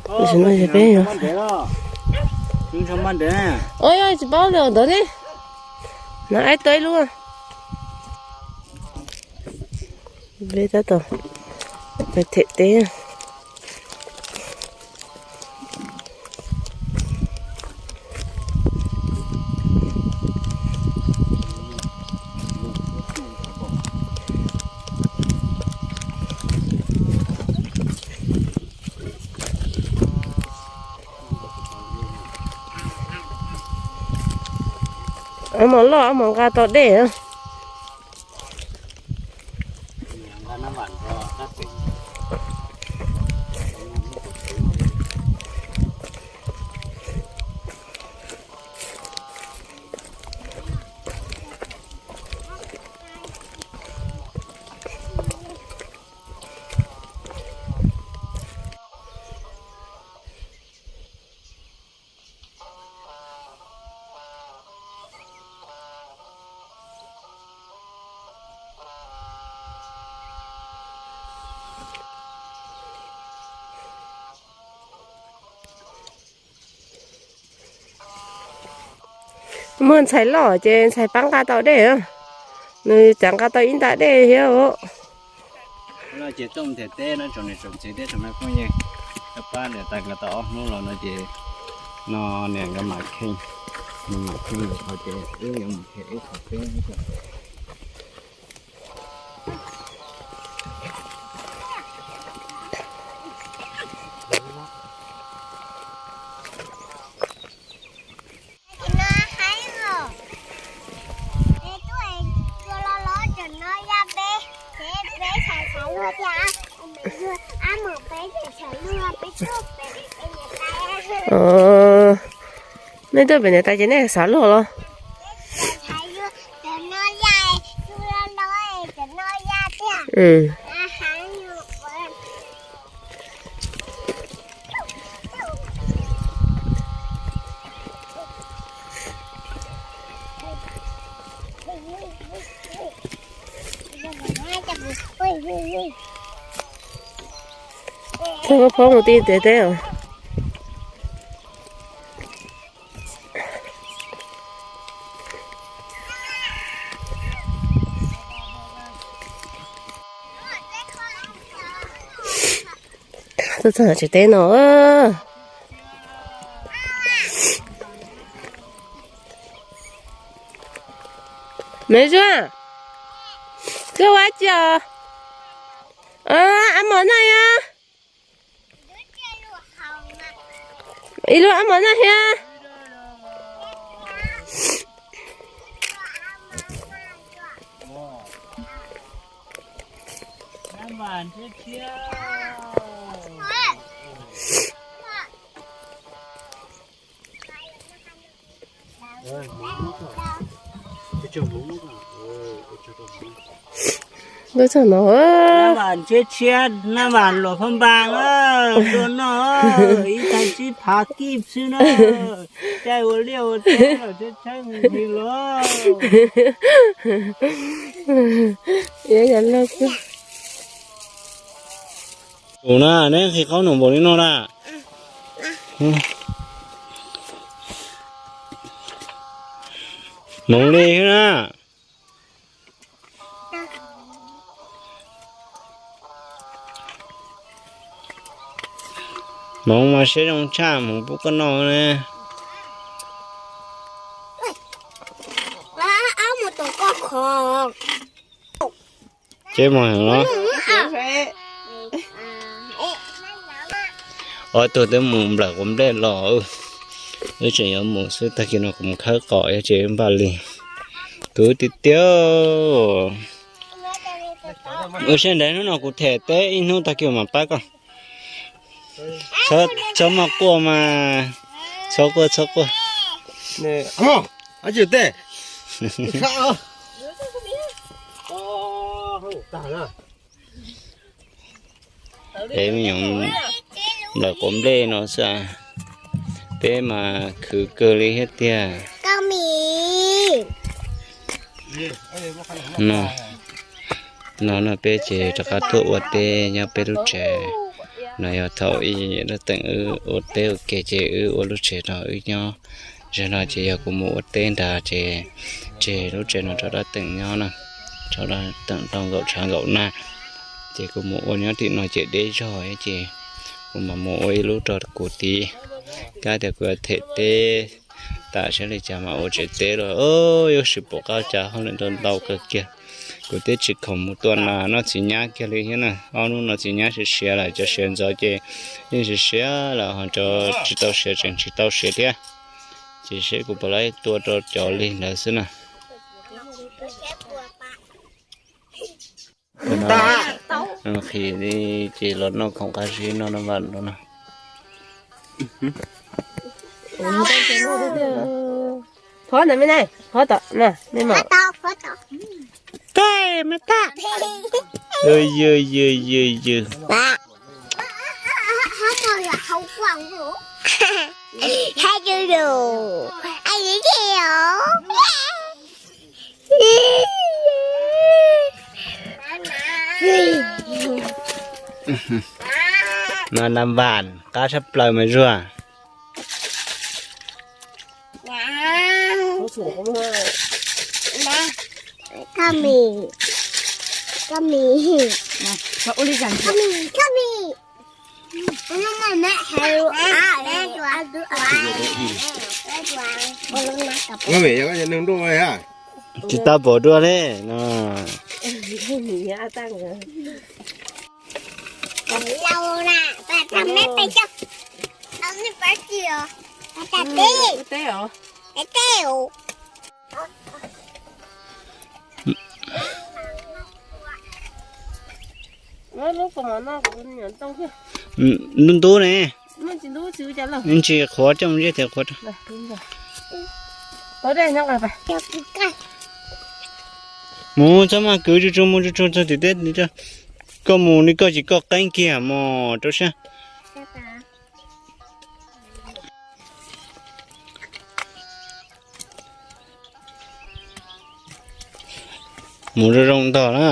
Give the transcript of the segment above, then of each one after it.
Tam sim no ces peb, ua yog tsis paub li ntawd ne. No aib tau ib lub. Peb tab tom them teb. Ob mos loj ob mos nqa tau dej. Muaj ntxhais loj ces ntxhais pab nqa tau dej, nws txawm nqa tau ib nta dej thiab. No ces tuaj them teb no tsoom niam tsoom txiv thiab tsoom phooj ywg, pab niam tais nqa tau ob hnub los no ces no niam nkawd mam kheej, mam kheej lawm qhov ces wb yuav mus them ib qhov teb. Nej tuaj pem niam tais ces nej xav luag los? Txhob phob mus tij ntiav teb os. Tuaj txog tsev teb no. Me Zuag, koj ua dab tsi os? Ab mos noj thiab. Ib lub ab mos noj thiab. Npawg txog no. Nab Vam ntseb tshiab, Nab Vam luam phab npas, dua noj, ib tag tsib phav kib xwb na. Caij ua liaj ua teb los tshaib tshaib nqhis los. Tus na, neb nqhis qaub num npaum li no na. Hmoov li thiab na. Hmoov mas siab zoo tshaj, hmoov pub koj noj na. Ces mus heev los. Ob tug twb mus nplawm quav nplej los, wb tseem yuav mus xwb, tag kis no kuv mus khawb qos ib ce npaj li. Tus tiag tiag. Ua siab ntev, hnub no kuv them teb ib hnub, tag kis mam pab koj. Txhob maj quaj mas, txhob quaj, txhob quaj. Peb me nyuam nplawm quav nplej no xwb, peb mas khwv kawg li thiab tiag. No, no peb ces rov qab tuaj ua teb nyob peb lub tsev. No yog thaum ub Dab Teem wb ua teb ua ke ces wb ua lub tsev no wb nyob. Zaum no ces yog kuv mus ua teb nrad ces tseg lub tsev no rau Dab Teem nyob na, rau Dab Teem tau nkaum tshav nkaum nag. Ces kuv mus ua nyob tim no ces deb zog ces kuv mam mus ua ib lub rau kuv tij. Kab tias kuv yuav them teb tas saib li cas mas ua tsev teb los yuav tsis pom qab cas, hauj lwm ntau ntau kawg kiag. Kuv twb tsis khoom mus tua nas noj txiv nyab kiag li thiab na, ob hnub no txiv nyab siav siav lawm, cov siav ntxov ces yeej siav siav lawm ho cov tsis tau siav tseem tsis tau siav thiab. Ces seb kuv puas laib tua rau cov lig ntawd xwb na. Qhis li ces los noj khoom qab zib noj noj vaj no. Phov ntawd me na, phov tom na me mom. Tej me tag. Yw yw yw yw yw. Mas nas vas qab tshaj plaws mas Zuag. Tsis tau pom dua li no. Ntub ntub ne. Tsis qhuav coj mus ziab tias qhuav. Mus txhob maj kwv tsuj tsuj mus tsuj tsuj txog tim teb. Koj mus li koj ces koj qeeb kiag mos rau siab. Mus zoo zoo ntog na,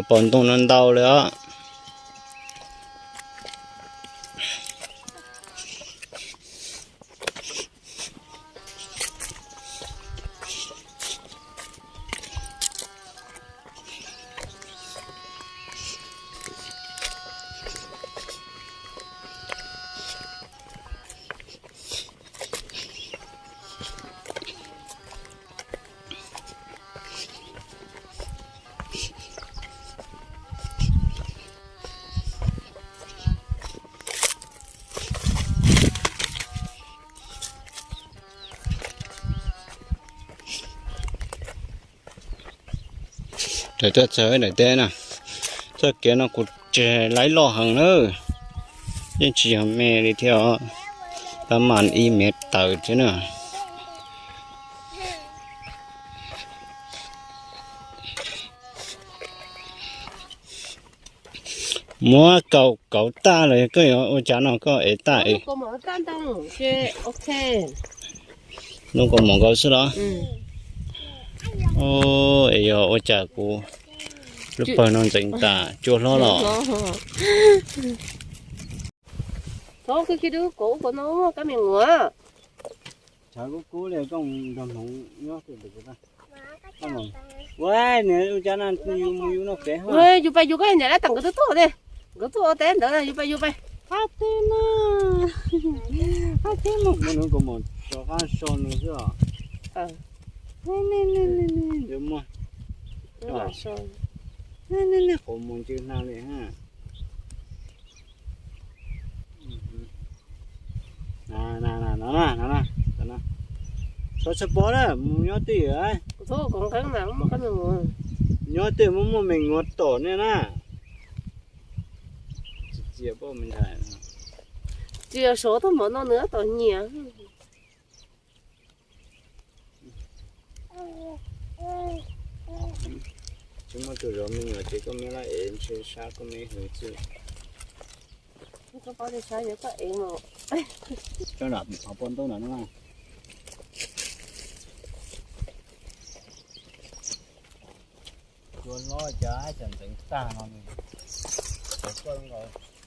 pom ntoo no ntau li os. Raws tuaj txog daim teb na, txoj kev no kuv tseg laib loj heev na, yeej tsis yog me li thiab os, tab mas ib mev tawm thiab na. Muab kaus kauv tag los koj yuav ua cas no koj ev tag es. Lub kaus mom nkaus xwb los? Es yog ua cas kuv lub pawg no ntxeev tas cua hlob los. Tshav kub kub li koj nrog hmoov nyob. Ua, nws ua cas no yus mus yus noj kev. Yus pais yus koj niam dab teem nkawd twb tuaj ne, nkawd tuaj ua teb ntawd na, yus pais yus pais. Hab teb na, hab teb mas kuv nws kaus mom tso qab so nws xwb os. Ntawd muaj, nej nej qhuav mus ncw hna li ha. Txhob txhawj pob na, mus nyob twj ywm. Nyob twj ywm muaj muaj me nyuam tom nej na. Tsis yog sov tag npaum no nws tab tom nyiam. Tsis muaj tus zov me nyuam ces koj me laj ev ntshe sab koj me hwv xwb. Koj pom tias sab yog koj ev mas. Coj nram qhov poj ntaub no na. Cua hlob cas cas ntxeev tag no, koj nkaus.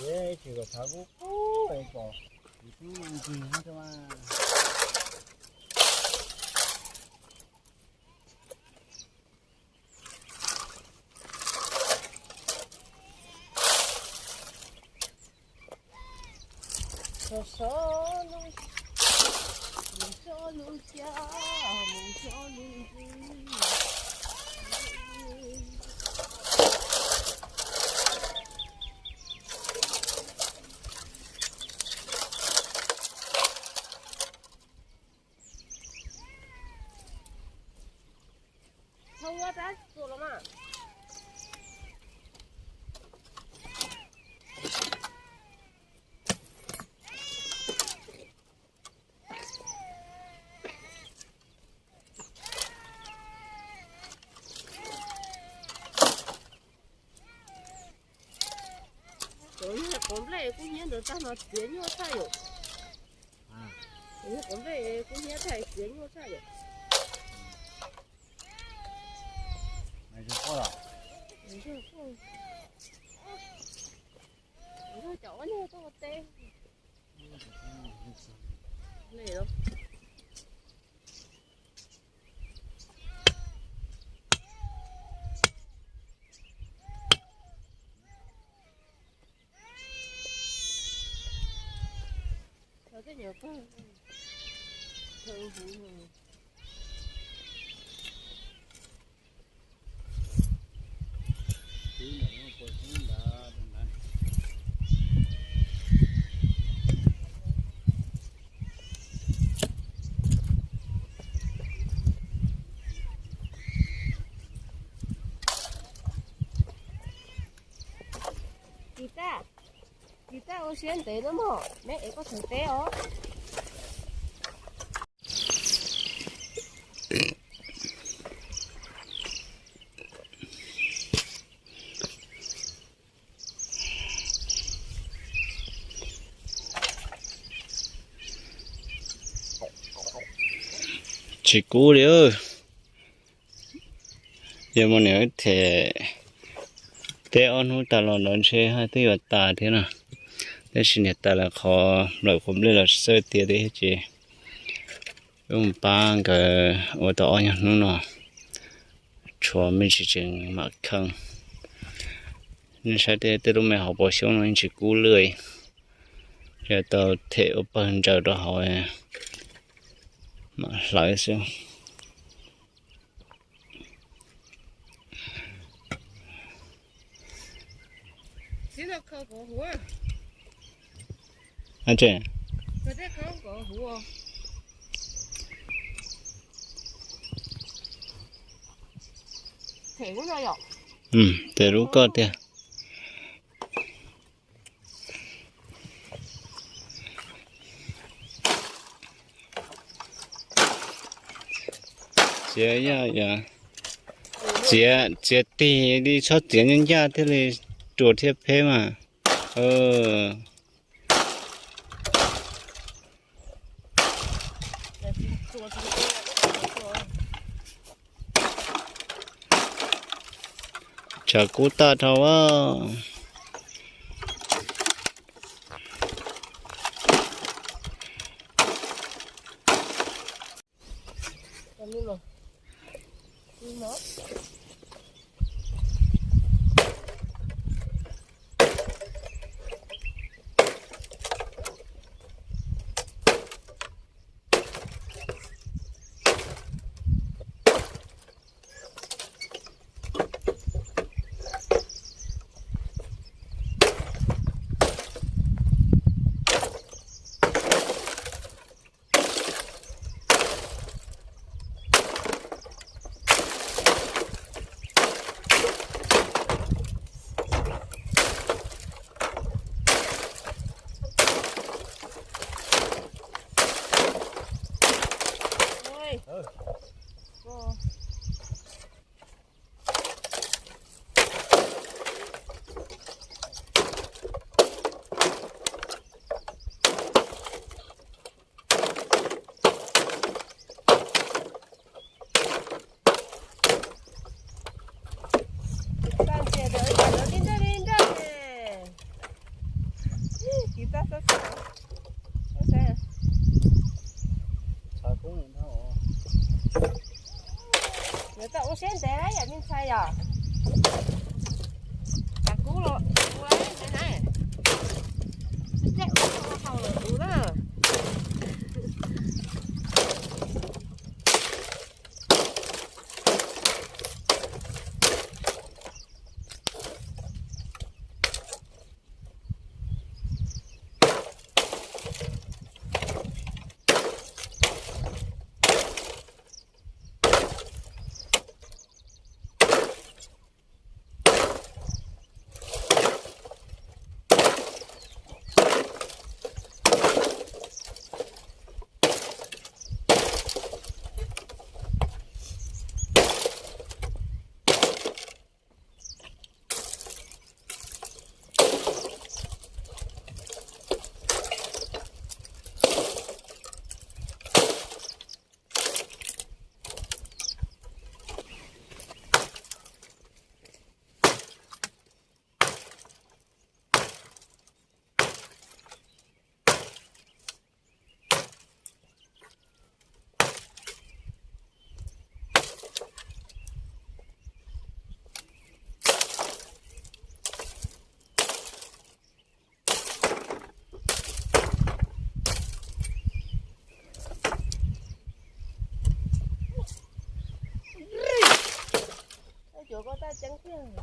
Ces tsis kom thav kub kub es pom, kuv tub ncig no rau mas. Sov sov lub, mus sov lub xya, mus sov lub ntxwv. Thaum ua tab tsuas los mas. Cov niag quav nplej kub hnyiab ntawd tag no txiav nyuaj tshaj yom. Cov niag quav nplej kub hnyiab tag txiav nyuaj tshaj yom. Cov ua niag tuaj ua teb. Tsis tag, tsis tag ua siab ntev no mog, neb ev koj txhais teb os. Tsis kub li. Yog muaj niam them teb ob hnub tas los ntawd ntshe haj twb yuav tas thiab no. Tab sis niam tas lawm qhov nplawm quav nplej los xawb tiag tiag ces wb mus pab nkawd ua tau ob nyuag hnub no, tshuav me ntsis tseem mam kheej. Nej saib tej lub me hauv paus xyoob no yeej tsis kub lwj, yog tau them ua pawg ntsaws rau hauv mam hlawv xwb. Them lub koj tiag. Txiav, txiav tig li, txhob txiav ncaj ncaj thiaj li ruam thiab phem mas. Tshav kub tag dhau a. Yuav tau ua siab ntev yom me ntxhais yom. Cas kub los ua me na, caij ua hau lawm tus na. Cuav koj taj ceeb tiag.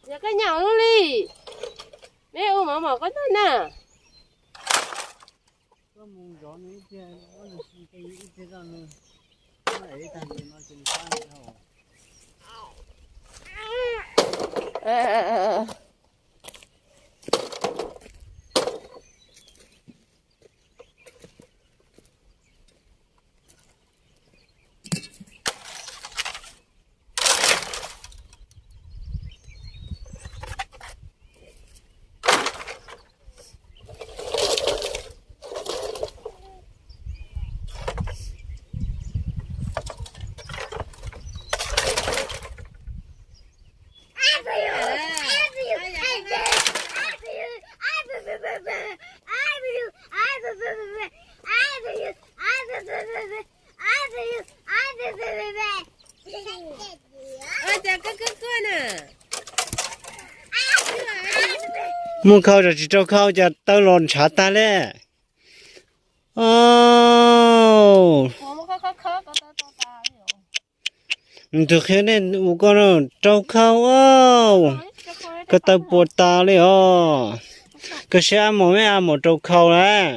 Yog koj nyaum lub li, me ua mov mom koj noj na. Muaj khau los tsis rau khau cas taw los ntshav tag li. Nws tus qhia nej ua koj rau khau, koj taw puas tas li os. Koj siab ab mos me ab mos rau khau lawm.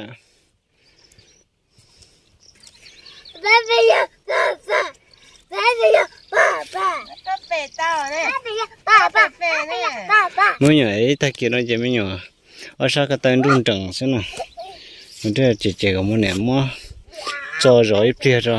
Me nyuam ib tag kis no ces me nyuam ob sab ko taw nruj nreem xwb no. Ces ces kom muab niam muab tso zov ib pliag tso.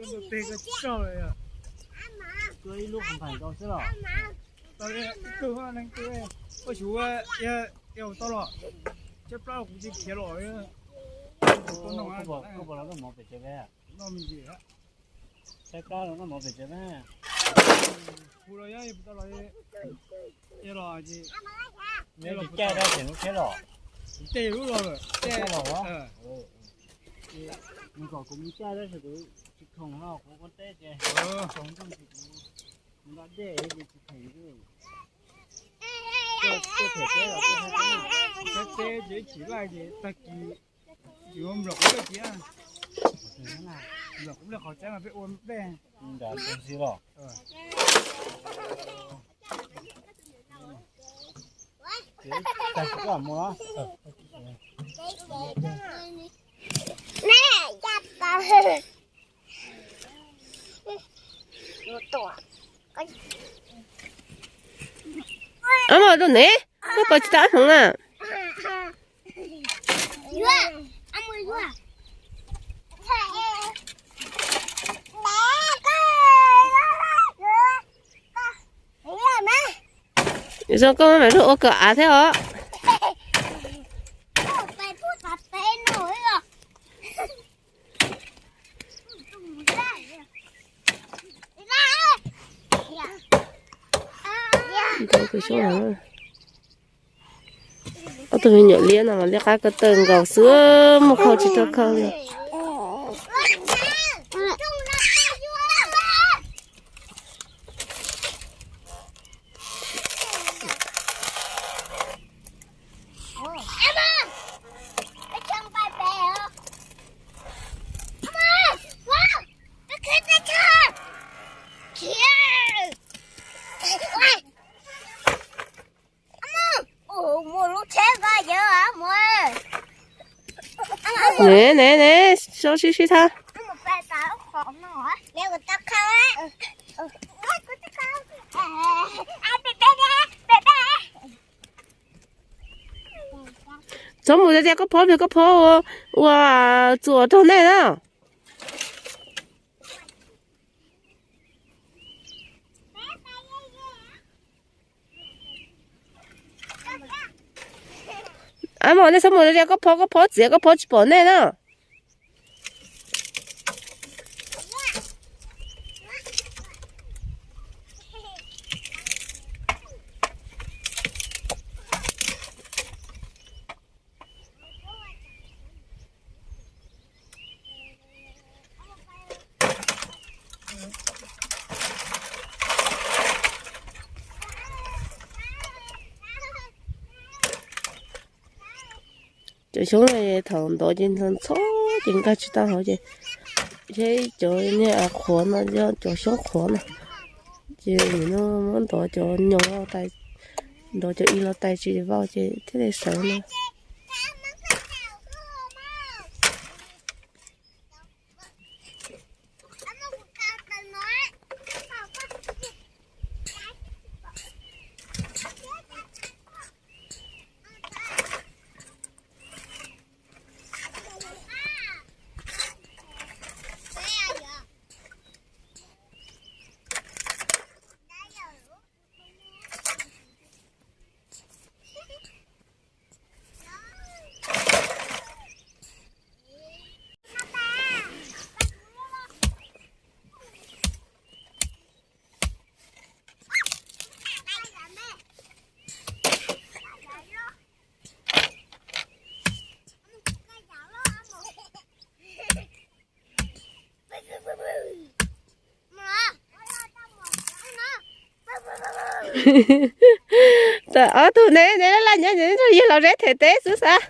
Tus teg koj tsis tsaug li. Tua ib lub qhov nphaim nkaus xwb los? Tau ib tug neeg twg, koj xyuv, ib tau los, tsab plab kuv tsis khiav los. Koj puas los noj mov pem tsev? Noj me ntsis. Tsab plab los noj mov pem tsev na. Kuv los yog tau los, los ces, caij dab tseem lub tsheb los. Caij lub los lawm, caij los. Nws kom kuv mus caij dab tseem kuv tsis khoom no, kuv ua teb ces khoom nrooj ces kuv mus nqa dej ces tsis khoom. Tuaj them teb los tuaj them teb, teb ces ib chim laj ces tag kis tsis ua nplam kuv dej tiag. Nplam kuv dej qhov tseeb mas peb ua dej. Nram tus si los. Tag kis koj mus los. Ab, mas rau ne, koj pom tsis tau ab hmoov na. Zoo koj mam li ua kom av thiab os. Ob tug me nyuam liab no mas liab qab ko taw nkaus xwb, muaj khau tsis tau khau li. Ne ne ne, so sib sib thab. Txhob mus tias koj phob, koj phob ua txuas raug nej na. Ab, mas nej txhob mus tias koj phob, koj phob txiav, koj phob tsis pom nej na. Cov xyoob no thaum ntov ces ntxhov ntxhov ces nkag tsis tau hauv ces, thiab cov niag qhuav no, cov xyoob qhuav no, ces nws no muab ntov cov nyoos, ntov cov ib los tais tsis vau ces thiaj li sawv no. Ob tug ne, ne laj nyob, yog los zeb them teb xwb xav.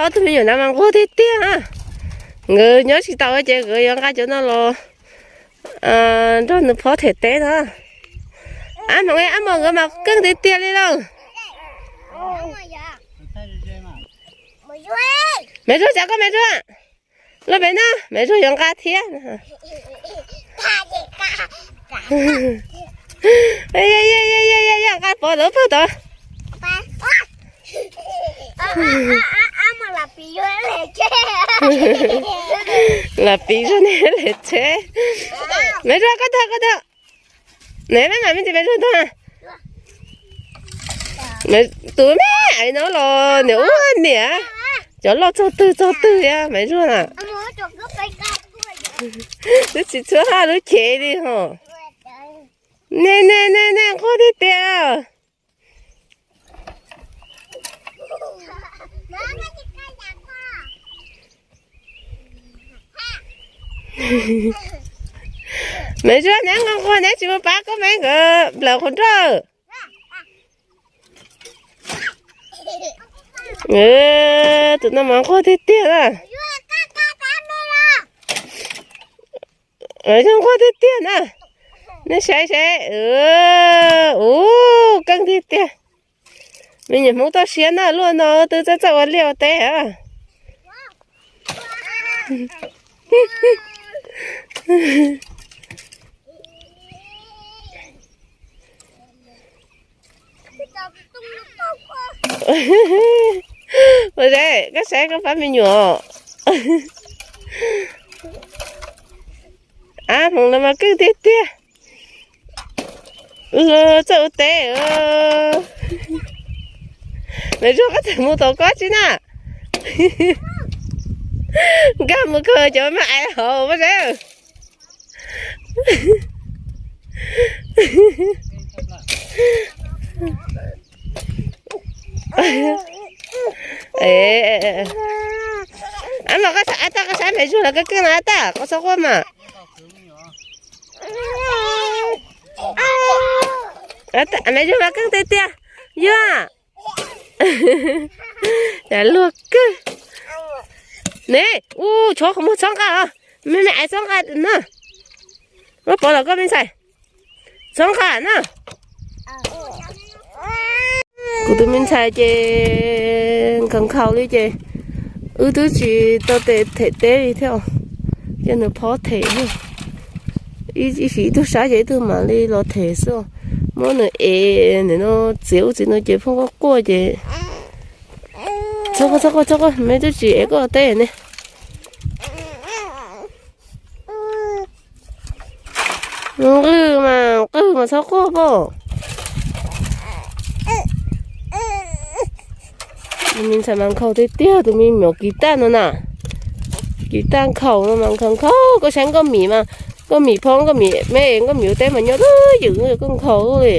Ob tug me nyuam no mas nquag tiag tiag. Nkawd nyob tsis tau ces nkawd yuav nqa cov no los nrog nws phob them teb no. Ab hmoov, ab hmoov nkawd mas keej tiag tiag li lauj. Me Zuag, cas koj Me Zuag? Los pem no, Me Zuag yuav nqa thiab. Nqa pov lawv pag tod. Lam piv zog nej lem tsheb. Maiv Zuag koj tag koj tag. Neb maj mam me ntsis Maiv Zuag tag. Tus me aiv no los niam ub niam. Cov loj txog twg txog twg a Maiv Zuag na. Twb tsis txhua haj lub cev li ho. Nej nej nej nej nquag tiag tiag. Maiv Zuag neb nquag nquag neb tsis mus pab koj me nkawd nplawm qhov nroj. Tus no mas nquag tiag tiag na. Zoo nquag tiag tiag na. Nej saib saib. Ub, keej tiag tiag. Me nyuam Hmoob toj siab na, luaj no twb txawj txawj ua liaj ua teb a. Ua, koj saib koj pab me nyuam. Ab, hmoov no mas keej tiag tiag. Txawj ua teb. Maiv Zuag koj txawm mus tom koj tsi na. Nkag mus kawg cov me aiv hauv pob zeb. Ab, koj saib Maiv Zuag los koj keej na tab, koj txhob quaj mas. Maiv Zuag mas keej tiag tiag. Yuav cas luag kawg. Ne, ub, tshuav qhov muag txhob nqa os. Me me aiv txhob nqa na. Muab pov los koj me ntxhais. Txhob nqa na. Kuv tus me ntxhais ces nkhaus nkhaus li ces wb twb tsis tau them teb li thiab. Cia nws phob them. Ib sim ib tug sab ces ib tug mam li los them xwb. Muab nws ev nim no txiav ub txiav no ces phooj quaj quaj ces. Txhob quaj, txhob quaj, txhob quaj, me twb tsis ev koj teb ne. Nqwg mas, nqwg mas txhob quaj pob. Tus me ntxhais mas nkhaus tiag tiag, tus me nyuam kiv taj no na. Kiv taj nkhaus no mas nkhaus nkhaus, koj saib nkauj mim mas, nkauj mim phob, nkauj mim me, nkauj mim ua teb mas nyob twj ywm, koj nkhaus li.